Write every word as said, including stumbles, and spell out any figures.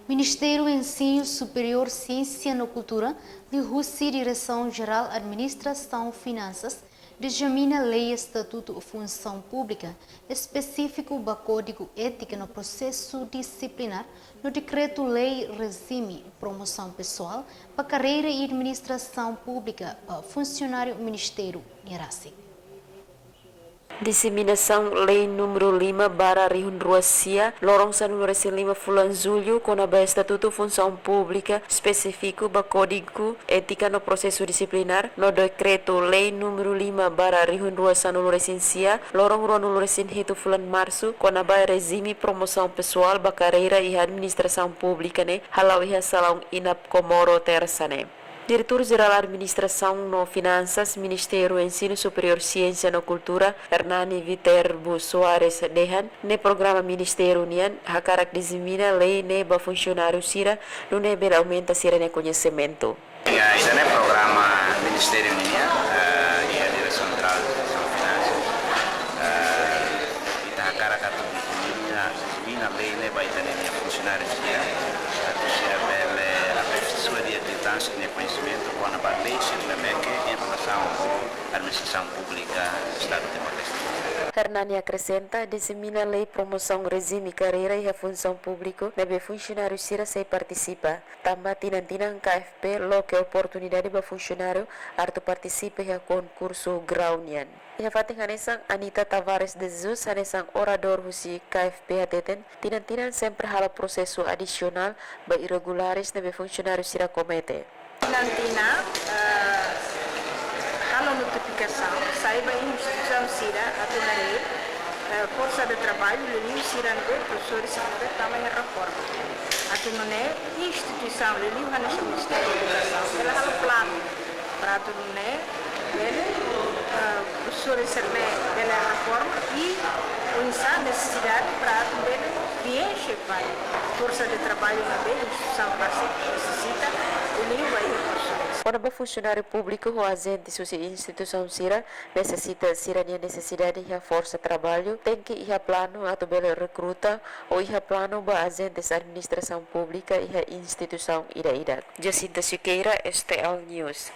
Ministériu Ensinu Superiór, Siénsia no Kultura, liuhusi Diresaun Jerál Administrasaun Finansas, dezemina lei Estatutu Funsaun Públika espesífiku ba Kódigu Étika no Prosesu Disiplinár, no Dekretu-Lei Rejime Promosaun Pesoál ba Karreira i Administrasaun Públika ba funsionáriu ministériu nian rasik. Diseminasaun lei númeru lima barra rihun rua sia, loron sanulu-resin-lima fulan Jullu, kona-ba Estatutu Funsaun Públika espesífiku ba Kódigu Étika no Prosesu Disiplinár, no Dekretu-Lei númeru lima barra rihun rua sanulu-resin-sia, loron ruanulu-resin-hitu fulan Marsu, kona-ba rejime promosaun pesoál ba karreira iha administrasaun públika ne'e, hala'o iha salaun INAP Comoro, Tersa ne'e. Diretór Jerál Administrasaun no Finansas, Ministériu Ensinu Superiór, Siénsia no Kultura, Hernani Viterbo Soares dehan, ne'e programa ministériu nian hakarak disemina lei ne'e ba funsionáriu sira, nune'e bele aumenta sira-nia koñesimentu. Ya, ida-ne'e programa ministériu nian, eh, iha Diresaun Jerál Administrasaun Finansas. Eh, ita hakarak atu disemina, disemina lei ne'e ba ita-nia funsionáriu sira, atu sira bele aperfeisoa di'ak liután sira-nia koñesimentu kona-ba lei sira ne'ebé ke em relasaun ho administrasaun públika Estadu Timor-Leste. Hernani akresenta, disemina lei promosaun rejime karreira iha funsaun públiku ne'ebé funsionáriu sira sei partisipa. Tanba tinan-tinan K F P loke oportunidade ba funsionáriu atu partisipa iha konkursu grau nian. Iha fatin hanesan, Anita Tavares de Jesus, hanesan oradór husi K F P, hateten, tinan-tinan sempre halo prosesu adisionál ba irregulares ne'ebé funsionáriu sira komete. Tinan-tinan, eh, halo notifikasaun, sai ba instituisaun sira atu haree, eh, forsa de traballu, liuliu sira ne'ebé profesór sira ne'ebé tama iha reforma. Atu nune'e instituisaun, liuliu hanesan Ministériu Edukasaun, bele halo planu para atu nune'e bele, eh, profesór sira ne'e bele reforma i oinsá nesesidade para atu bele preenxe ba forsa de traballu ne'ebé instituisaun rasik nesesita, liuliu ba iha profesór. Kona-ba funsionáriu públiku ho ajente husi instituisaun sira, nesesita sira-nia nesesidade iha forsa traballu, tenke iha planu atu bele rekruta ou iha planu ba ajentes administrasaun públika iha instituisaun ida-idak. Jacinta Siqueira, S T L News.